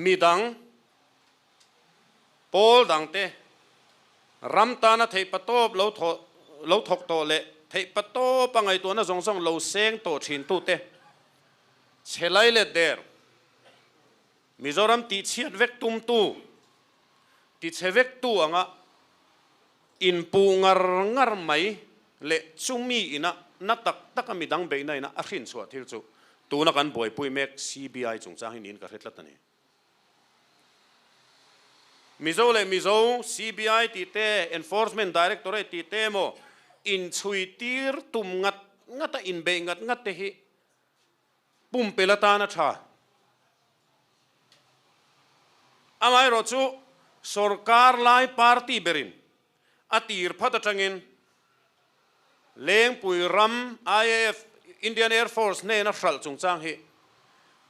Midang pawl dangte ram tana theihpatawp lo thawh lo thawk tawh leh theihpatawpa ngaihtuahna zawng zawng lo seng tawh thintute chhe lai let der Mizoram tihchhiat vek tumtu, tichhe vektu anga inpuh ngar ngar mai leh chumi ina na tak taka midang beihna ina a hrinchhuah thil chu tuna kan buaipui mek CBI chungchang hi niin ka hre tlat a ni. Mizo leh Mizo CBI tih te, Enforcement Directorate tih te emaw inchhui tir tum ngat ngata inbeih ngat ngat te hi pumpelh atan a tha. Amaherawh chu sorkar lai party berin a tir phat atangin Lengpui ram IAF, Indian Air Force, hnena hralh chungchang hi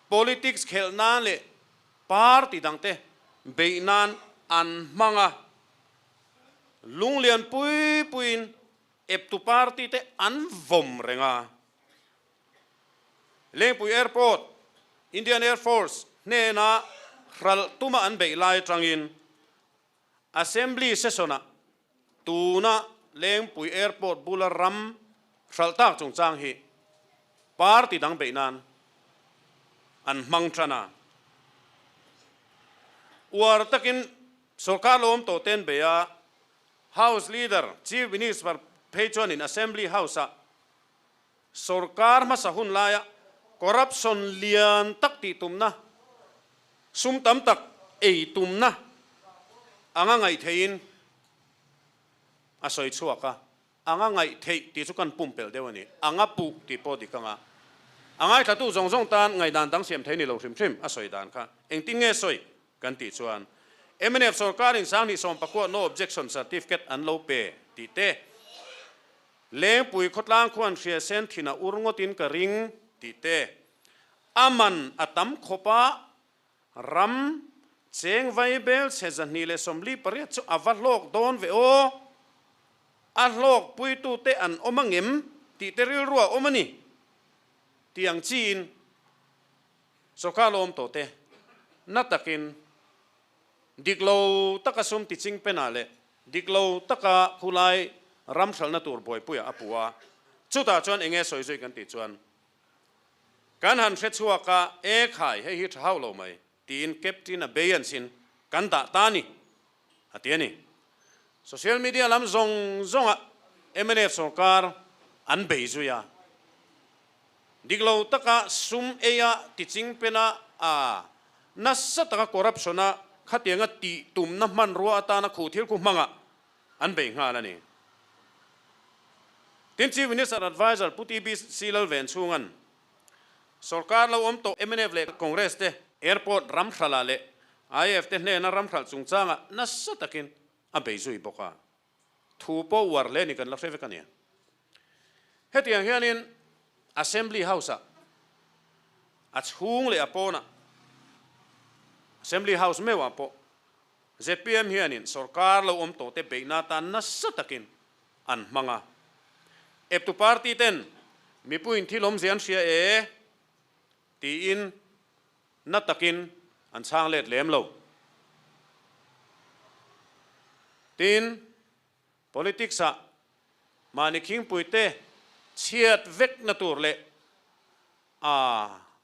politics khelh nan leh party dangte beih nan an hmang a, lunglian pui puiin eptu party te an vawm reng a. Lengpui Airport, Indian Air Force, hnena hralh tuma an beih lai atangin Assembly session-ah tuna Lengpui Airport bula ram hralh tak chungchang hi party dang beih nan an hmang tan a. Uar takin sorkar lo awm tawh ten bei a, House Leader, Chief Minister phei chuanin Assembly House-ah Sorkar hmasa hun laia corruption lian tak tih tumna, sum tam tak ei tumna anga ngaih theihin a sawi chhuak a, anga ngaih theih tih chu kan pumpelh deuh a ni, anga puh tih pawh dik anga a ngaithlatu zawng zawng tan ngaihdan dang siam thei ni lo hrim hrim a sawi dan kha engtin nge sawi kan tih chuan mnf sorkarin 2019 no objection certificate an lo pe tih te, Lengpui khawtlang khuan hria sen thin a ur ngawtin ka ring tih te, a man a tam khawp a, ram cheng vai bel chhe 248 chu a va hlawk dawn ve aw, a hlawk puitute an awm angem tih te rilru a awm a ni tih ang chiin sawrkar lo awm tawh te na takin dik lo taka sum ti ching penah leh Dik lo taka khulai ram hralhna tur buaipuiah a pu a, chutah chuan enge sawi zui kan tih chuan kan han hre chhuak a, E khai, hei hi tha hauh lo mai, tiin Captain a bei an sin kan dah ta ni, a ti a ni. Social media lam zawng zawngah mnf sorkar an bei zui a, dik lo taka sum eia tiching pena a nasa taka corruption a khatianga tih tumna hmanrua atana khuh thil khu hmangah an bei nghal a ni. Tin, Chief Minister Adviser Pu TBC Lalvenchhunga'n sorkar lo awm tawh mnf leh Congress te airport ramhralh ah leh IAF te hnena ramhralh chungchangah nasa takin a bei zui bawk a. Thu pawh uar hle ni kan la hre vek a nia. Hetiang hianin Assembly House-ah a chhung leh a pawnah, Assembly House meuhah pawh zpm hianin sorkar lo awm tawhte beihna atan nasa takin an hmang a. Eptu party ten mipuiin thil awmzia an hria e tiin Na takin an chhang let lem lo. Tin, politics-ah mahni khingpuite chhiat vekna tur leh a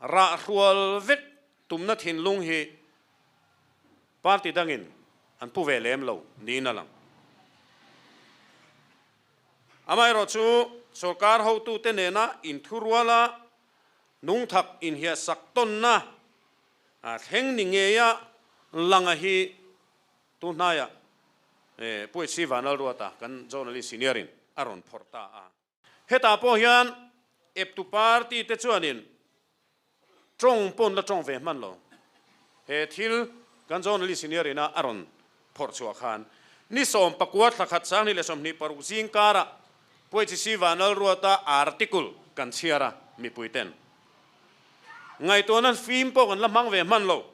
rah hrual vek tumna thinlung hi party dangin an pu ve lem lo niin a lang. Amaherawhchu, sorkar hotute nena inthuruala Nungthak inhiahsak tawnna thleng ni ngeia langa hi tunhnaiah Pu HC Vanlalruata kan journalist senior in a rawn phawrh ta a. Hetah pawh hian eptu party te chuanin tawng pawn la tawng ve hman lo. He thil kan journalist senior ina a rawn phawrh chhuah khan ni 19 thla khat 2026 zing karah Pu HC Vanlalruata article kan chhiar a, mipui ten ngaihtuahna fim pawh kan la hmang ve hman lo.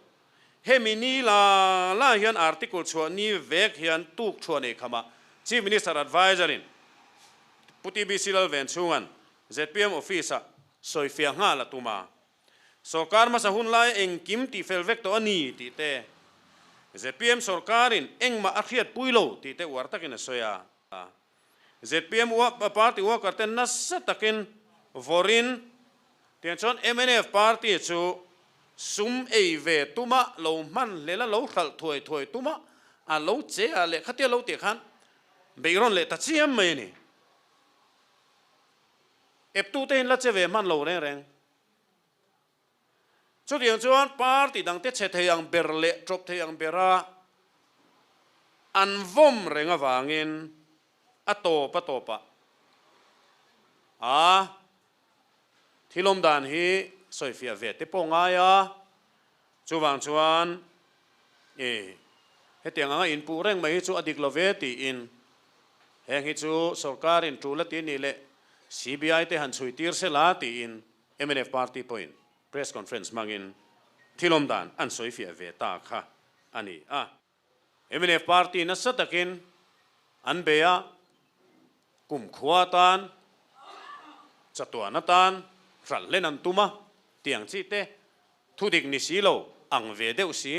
Hemi ni la la hian article chhuah ni vek hian tuk chhuah nei khamah Chief Minister Adviser in Pu TBC Lalvenchhunga'n zpm office ah sawifiah nghal a tum a. Sorkar hmasa hun laia engkim tihfel vek tawh a ni tih te, zpm sorkarin engmah a hriatpui lo tih te uar takin a sawi a. Zpm party worker te nasa takin vawrin tiang chuan mnf party chu sum ei ve tuma lo hman hlela lo hralh thuai thuai tuma a lo che a leh khatia lo tih khan beihrawn leh ta chiam mai a ni. Eptute in la che ve hman lo reng reng. Chutiang chuan party dangte chhe thei ang ber leh ṭawp thei ang bera an vawm reng avangin a tawp a tawpah a thil awm dan hi sawifiah ve te pawh ngai a. Chuvang chuan i hetiang anga inpuh reng mai hi chu a dik lo ve tiin heng hi chu sorkarin ṭul a ti nih leh CBI te han chhui tir se la tiin mnf party pawhin press conference hmangin thil awm dan an sawi fiah ve ta kha a ni a. Mnf party nasa takin an bei a, kumkhua atan, chatuan atan hralh hlen an tum a, tiang chi te Thudik ni si lo, ang ve deuh si.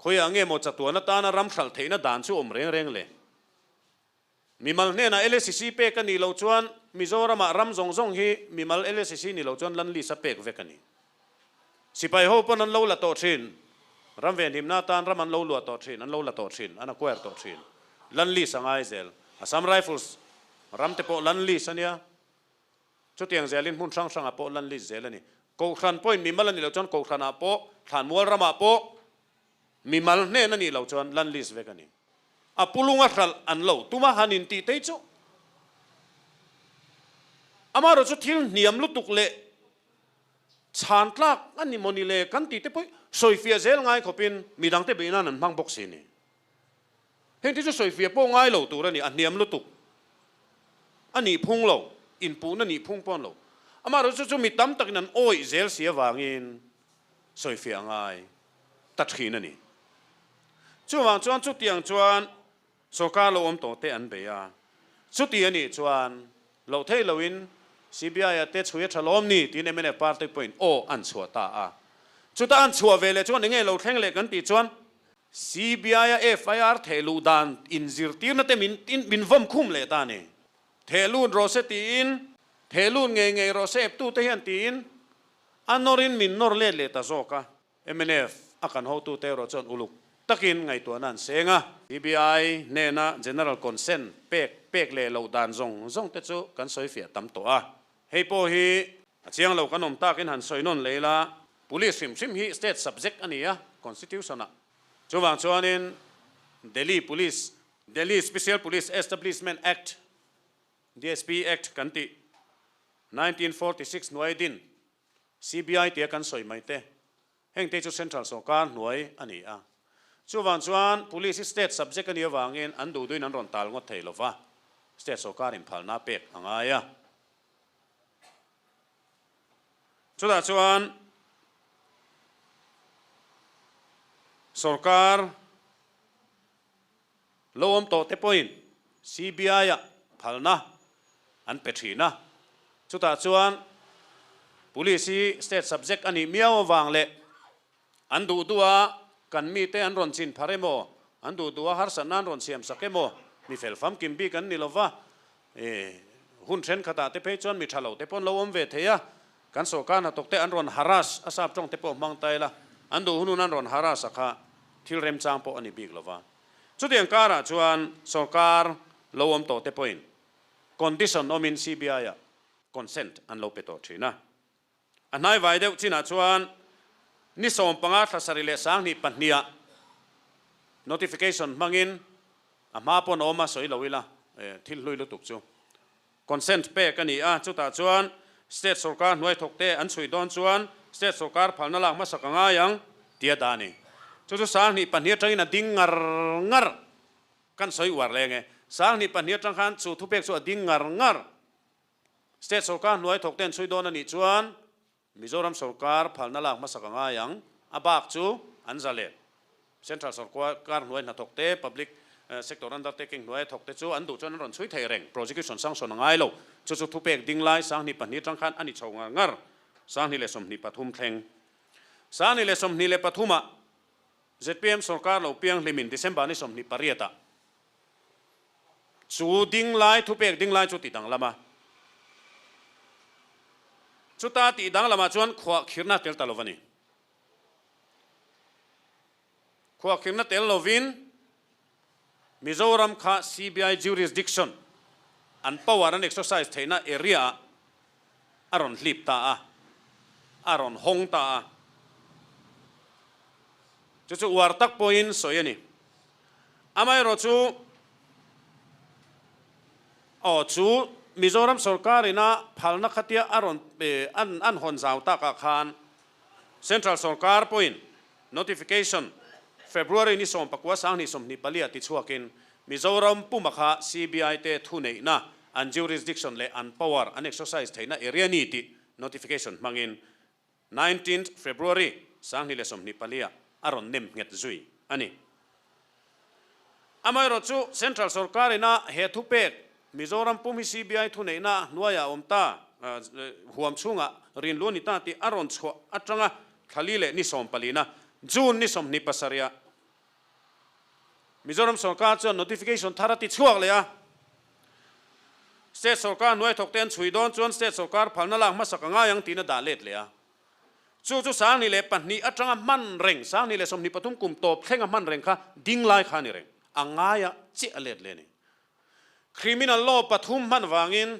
Khawiah nge maw chatuan atana ram hralh theihna dan chu awm reng reng le? Mimal hnenah LACC pek a nih loh chuan Mizoramah ram zawng zawng hi mimal LACC ni loh chuan land lease a pek vek a ni. Sipai ho pawn an lo la tawh thin, ram venhimna atan ram an lo luah tawh thin, an lo la tawh thin, an acquire tawh thin. Land lease a ngai zel. Assam Rifles ram te pawh land lease a nia. Chutiang zelin hmun hrang hrangah pawh lan list zel a ni. Kohhran pawhin mimal a nih loh chuan kohhranah pawh, thlanmual ramah pawh mimal hnen a nih loh chuan lan list vek a ni. A pulunga hralh an lo tum a, han intih tei chu amaherawh chu thil hniam lutuk leh chhan tlak a ni maw ni le kan tih te pawh sawifiah zel ngai khawpin midangte beih nan an hmang bawk si a ni. Heng te chu sawifiah pawh ngai lo tur a ni, a hniam lutuk. A nih phung lo, inpuhna nih phung pawh an lo. Amaherawhchu chu chu mi tam takin an awih zel si avangin sawifiah a ngai ta thin a ni. Chuvang chuan chutiang chuan sorkar lo awm tawh te an bei a, chuti a nih chuan loh theih loin CBI-a te chhui a tha lawm ni tiin mnf party pawhin aw an chhuah ta a. Chuta an chhuah ve leh chuan enge lo thleng leh kan tih chuan CBI-a FIR thehluh dan inzirtirna te min min vawm khum leh ta a ni. Thehlut rawh se tiin, thehlut ngei ngei rawh se eptute hian tiin a nawrin min nawr let leh ta zawk a. Mnf a kan hotute erawh chuan uluk takin ngaihtuahna an seng a. CBI hnena General Consent pek pek leh loh dan zawng zawng te chu kan sawifiah tam tawh a. Hei pawh hi a chiang lo kan awm takin han sawi nawn leh ila, Police hrim hrim hi state subject a ni a, Constitution ah. Chuvang chuanin Delhi Police, Delhi Special Police Establishment Act, DSP Act kan tih, 1946 hnuai din CBI tia kan sawi mai te, hengte chu Central sawrkar hnuai a ni a. Chuvang chuan Police hi state subject a nih avangin an duhduhin an rawn tal ngawt thei lova, state sawrkar inphalna pek a ngai a. Chutah chuan sorkar lo awm tawh te pawhin CBI-ah phalna an pe thin a. Chutah chuan Police hi state subject a nih miau avang leh an duh duh a kan mite an rawn chin phar emaw, an duh duh a harsatna an rawn siam sak emaw, mi fel famkim bik an ni lova, Hun thenkhatah te phei chuan mi tha lo te pawh an lo awm ve thei a, kan sawrkar hnathawk te an rawn harass a sap tawng te pawh hmang ta ila, an duh hunun an rawn harass a kha thil remchang pawh a ni bik lova. Chutiang karah chuan sawrkar lo awm tawh te pawhin condition awmin CBI-ah consent an lo pe tawh thin a. A hnaivai deuh chinah chuan ni 15 thla sarih leh 22 ah notification hmangin a hma pawn awm a sawi lo ila thil hlui lutuk chu consent pek a ni a, chutah chuan state sorkar hnuai thawkte an chhui dawn chuan state sorkar phalna lak hmasak a ngai ang tia dah a ni. Chu chu 22 atangin a ding ngar ngar kan sawi uar leng e. 22 atang khan chu thupek chu a ding ngar ngar. State sorkar hnuai thawk ten chhui dawn a nih chuan Mizoram sorkar phalna lak hmasak a ngai ang. A bak chu an za leh. Central sorkar hnuai hnathawk te, public sector undertaking hnuai a thawk te chu an duh chuan an rawn chhui thei reng. Prosecution sanction a ngai lo. Chu chu thupek ding lai 22 atang khan a ni chho ngar ngar. 2023 thleng. 2023 ah zpm sorkar lo piang hlimin December ni 28 ah chu ding lai thupek ding lai chu ti danglam a. Chuta tih danglamah chuan khuah khirna tel ta lo a ni. Khuahkhirna tel lovin Mizoram kha CBI jurisdiction an power an exercise theihna area ah a rawn hlip ta a, a rawn hawng ta a. Chu chu uar tak pawhin sawi a ni. Amaherawhchu aw chu Mizoram sorkar ina phalna khatia a rawn an hawn zau takah khan Central sorkar pawhin Notification, February ni 14 2024 ah tichhuakin Mizoram puma kha CBI te thuneihna, an jurisdiction leh an power an exercise theihna area ni tih notification hmangin 19th February 2024 ah a rawn nem nghet zui a ni. Amaherawhchu Central sorkar ina he thupek Mizoram pum hi CBI thuneihna hnuaiah a awm ta, huam chhungah rinlu a ni ta tih a rawn chhuah atanga thlali leh ni sawmpalina June ni 27 ah Mizoram sorkar chuan notification thar a ti chhuak leh a. State sorkar hnuai thawkte an chhui dawn chuan state sorkar phalna lak hmasak a ngai ang tiin a dah let leh a. Chu chu 2002 atanga hman reng, 2023 kum tawp thlenga hman reng kha ding lai kha a ni reng. A ngaia chiah a let leh a ni. Criminal law pathum hman vangin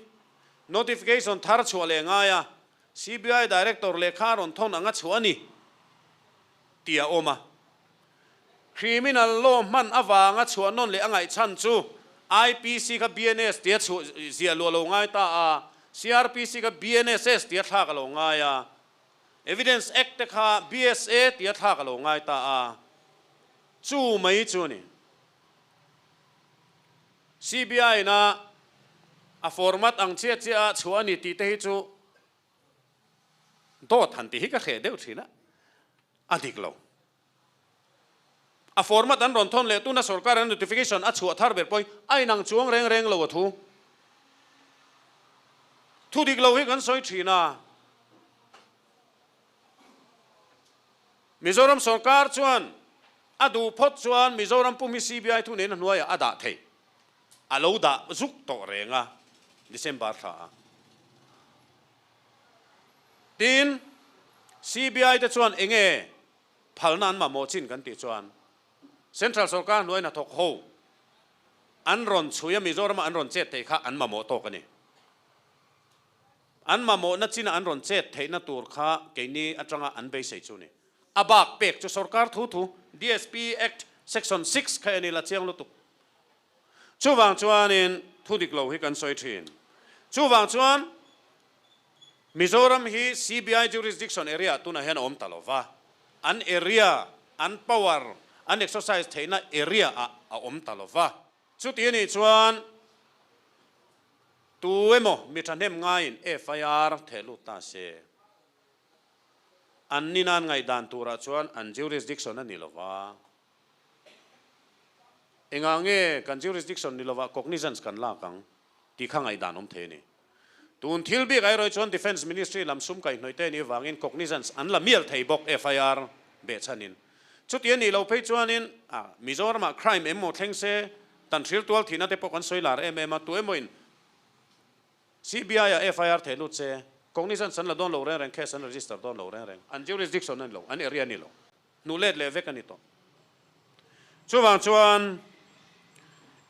notification thar chhuah leh ngai a, CBI Director lehkha a rawn thawn anga chhuah a ni tih a awm a. Criminal law hman avanga chhuah nawn leh a ngaih chhan chu IPC kha BNS tia chhuah ziah luah lo ngai ta a, CrPC kha BNSS tia thlak a lo ngai a, Evidence Act te kha BSA tia thlak a lo ngai ta a, chu mai chu a ni. CBI ina a format ang chiah chiah a chhuah a ni tih te hi chu dawt han tih hi ka hreh deuh thin a, a dik lo. A format an rawn thawn leh tuna sorkar an notification a chhuah thar ber pawhin a inang chuang reng reng lo a thu. Thu dik lo hi kan sawi thin a. Mizoram sorkar chuan a duh phawt chuan Mizoram pum hi CBI thu neihna hnuaiah a dah thei. A lo dah zuk tawh reng a December thla ah. Tin, CBI te chuan enge phalna an mamawh chin kan tih chuan Central sorkar hnuai hnathawk ho an rawn chhui a Mizoram ah an rawn chet theih kha an mamawh tawk a ni. An mamawhna china an rawn chet theihna tur kha keini atanga an beisei chu a ni. A bak pek chu sorkar thu thu DSP Act Section 6 kha en ila chiang lutuk. Chuvang chuanin thu dik lo hi kan sawi thin. Chuvang chuan Mizoram hi CBI jurisdiction area ah tunah hian a awm ta lo va, an area, an power, an exercise theihna area ah a awm ta lo va. Chuti anih chuan tu emaw mi thahnem ngaiin FIR theh lut ta se, an ninan ngaihdan turah chuan an jurisdiction a ni lo va. Engah nge kan jurisdiction ni lovah cognizance kan lak ang tih kha ngaihdan awm thei a ni. Tun thil bik airawih chuan Defence Ministry lam sum kaihhnawih te nih vangin cognizance an la mial thei bawk FIR behchhanin. Chuti a nih loh phei chuanin a Mizoramah crime em maw thleng se tan hril tual thihna te pawh kan sawi lar em em a, tu emawin CBI ah FIR theh lut se cognizance an la dawn lo reng reng, case an register dawn lo reng reng, an jurisdiction a ni lo, an area a ni lo. Hnuh let leh vek a ni tawh. Chuvang chuan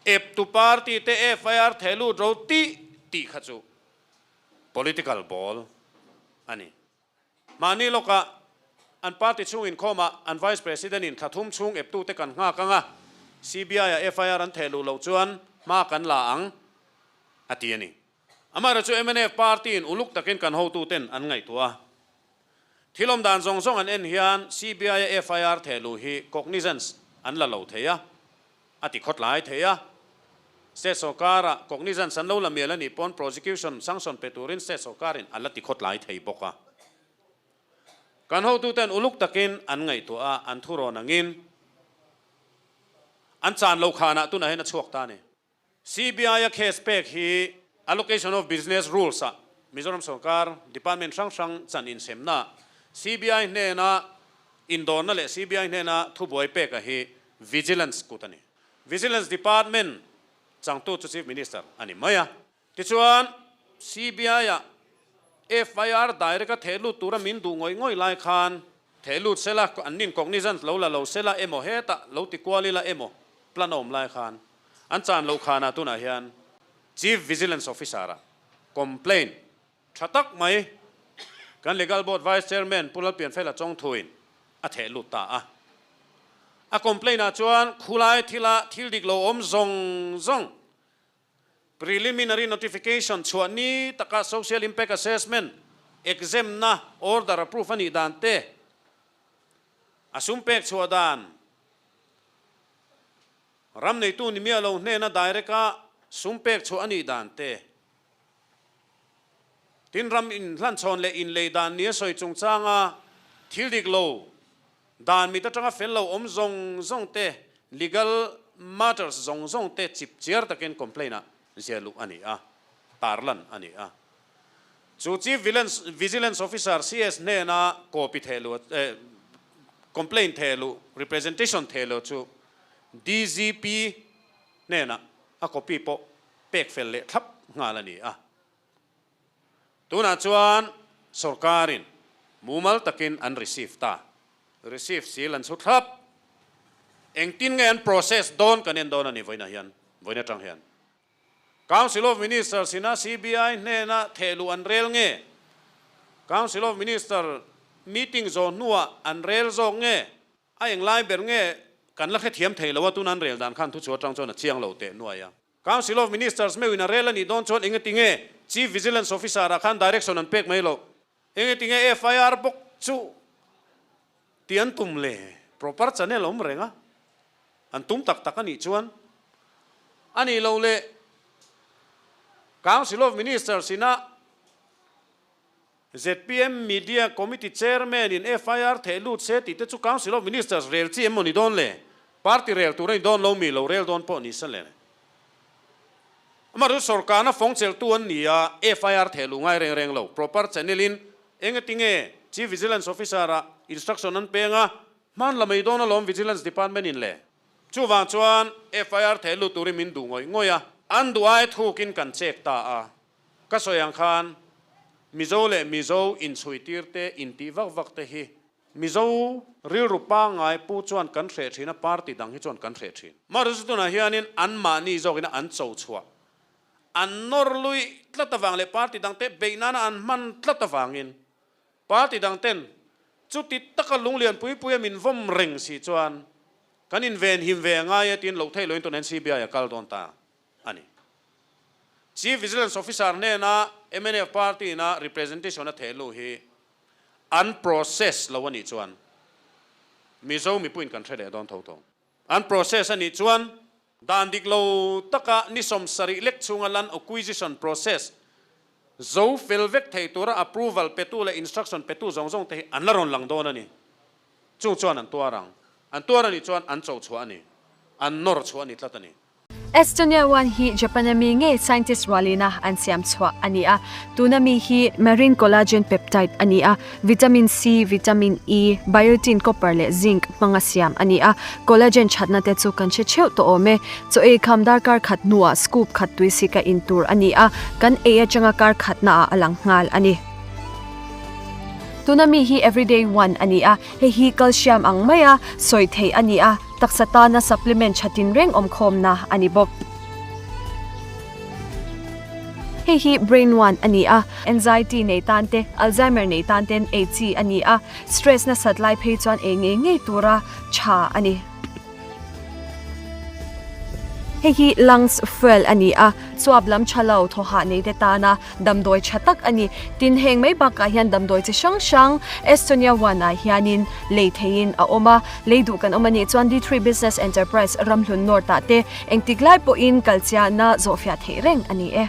eptu party te FIR theh lut ro tih tih kha chu political ball a ni. Mahni lawkah an party chhung inkhawmah an vice president in thla thum chhung eptu te kan nghak ang a, CBI ah FIR an theh luh loh chuan hma kan la ang a ti a ni. Amaherawhchu mnf party in uluk takin kan hotuten an ngaihtuah a. Thil awm dan zawng zawng an en hian CBI-a FIR thehluh hi cognizance an la lo thei a, a ti khawtlai thei a. State sorkara cognizance an lo la mial a nih pawn prosecution sanction pe turin state sorkarin a la ti khawtlai thei bawk a. Kan hotuten uluk takin an ngaihtuah a, an thurawn angin an chan lo khanah tunah hian a chhuak ta a ni. CBI-a case pek hi Allocation of Business Rules-ah. Mizoram sorkar department hrang hrang chan insemna CBI hnena indawrna leh CBI hnena thubuai peka hi Vigilance kut a ni. Vigilance Department changtu chu Chief Minister a ni mai a. Tichuan, CBI-ah FIR direct-a theh lut tura min duh ngawih ngawih lai khan theh lut sela, an nin cognizance lo la lo sela emaw hetah lo ti kual ila emaw plan a awm lai khan an chan loh khanah tunah hian Chief Vigilance Officer-ah complaint tha tak mai kan Legal Board Vice Chairman Pu Lalpianfela Chawngthuin a theh lut ta a. A complaint-ah chuan khulai thila thil dik lo awm zawng zawng Preliminary notification chhuah ni taka Social Impact Assessment exemptna order approve a nih dan te, a sum pek chhuah dan, ram neitu ni miah lo hnena direct-a sum pek chhuah a nih dan te, tin ram inhlanchhawn leh inlei dan nia sawi chungchanga thil dik lo Dan mit atanga fel lo awm zawng zawng te, legal matters zawng zawng te chip chiar takin complaint ah zia luh a ni a, tarlan a ni a. Chu Chief Vigilance Officer, CS, hnena copy theh luh eh complaint theh luh, representation theh luh chu DGP hnenah a copy pawh pek fel leh thlap nghal a ni a. Tunah chuan sorkarin mumal takin an receive ta. Receive sil an chhu thlap. Engtin nge an process dawn kan en dawn a ni vawiinah hian, vawiin atang hian. Council of Ministers ina CBI hnena thehluh an rel nge? Council of Minister meeting zawh hnuah an rel zawk nge? A englai ber nge kan la hrethiam thei lo a, tuna an rel dan khan thuchhuah atang chuan a chiang lo teh nuai a. Council of Ministers meuhin a rel a nih dawn chuan engati nge Chief Vigilance Officer ah khan direction an pek mai loh? Engati nge FIR bawk chu tih an tum le? Proper channel a awm reng a, an tum tak tak a nih chuan a nih loh le Council of Ministers ina Zpm Media Committee Chairman in FIR theh lut se tih te chu Council of Ministers rel chi em maw ni dawn le? Party rel tur a ni dawn lo mi lo rel dawn pawh ni sa le. Amaherawhchu sorkarna fawng chelhtu an ni a, FIR theh luh ngai reng reng lo. Proper channel in engati nge Chief Vigilance Officer ah instruction an peng a, hman la mai dawn alawm Vigilance Department in le. Chuvang chuan FIR theh lut turin min duh ngawih ngawih a, an duh ai thukin kan check ta a. Ka sawi ang khan Mizo leh Mizo inchhui tir te intih vak vak te hi Mizo rilru pangngai pu chuan kan hreh thin a, party dang hi chuan kan hreh thin. Mahse tunah hianin anmahni zawkina an cho chhuah, an nawr lui tlat avang leh party dang te beih nana an hman tlat avangin party dang ten chuti taka lunglian pui puia min vawm reng si chuan kan invenhim ve angai e tiin loh theih loin tun NCBI a kal dawn ta a ni. Chief Vigilance Officer hnena mnf party ina representation a theh luh hi an process lo a nih chuan Mizo mipuiin kan hre leh dawn tho tho. An process a nih chuan dan dik lo taka ni 70 lek chhunga land acquisition process zo fel vek thei tura approval petu leh instruction petu zawng zawng te hi an la rawn lang dawn a ni. Chung chuan an tuar ang. An tuar a nih chuan an cho chhuah a ni. An nawr chhuah a ni tlat a ni. Estonia one hi Japan a mi ngei scientist rualina an siam chhuah a ni a. Tuna mi hi marine collagen peptide a ni a, vitamin C, vitamin E, biotin, copper leh zinc hmanga siam a ni a. Collagen thatna te chu kan hre theuh tawh awm e. Chaw ei kham darkar khat hnuah scoop khat tui sika in tur a ni a, kan ei atanga kar khatnaah a lang nghal a ni. Tuna mi hi everyday one a ni a, hei hi calcium ang maia sawi theih a ni a. Taksa tana supplement tha tinreng awmkhawmna a ni bawk. Hei hi Brain One a ni a, anxiety nei tan te, Alzheimer nei tan ten ei chi a ni a, stress nasat lai phei chuan ei ngei ngei tura tha a ni. Hei hi Lungs Fuel a ni a, chuap lam tha lo thaw hah nei te tana Damdawi tha tak a ni. Tin, heng mai bakah hian damdawi chi hrang hrang Estonia One ah hianin lei theihin a awm a. Lei duh kan awm a nih chuan D3 Business Enterprise Ramhlun North ah te engtik lai pawhin kalchiahna zawhfiah theih reng a ni e.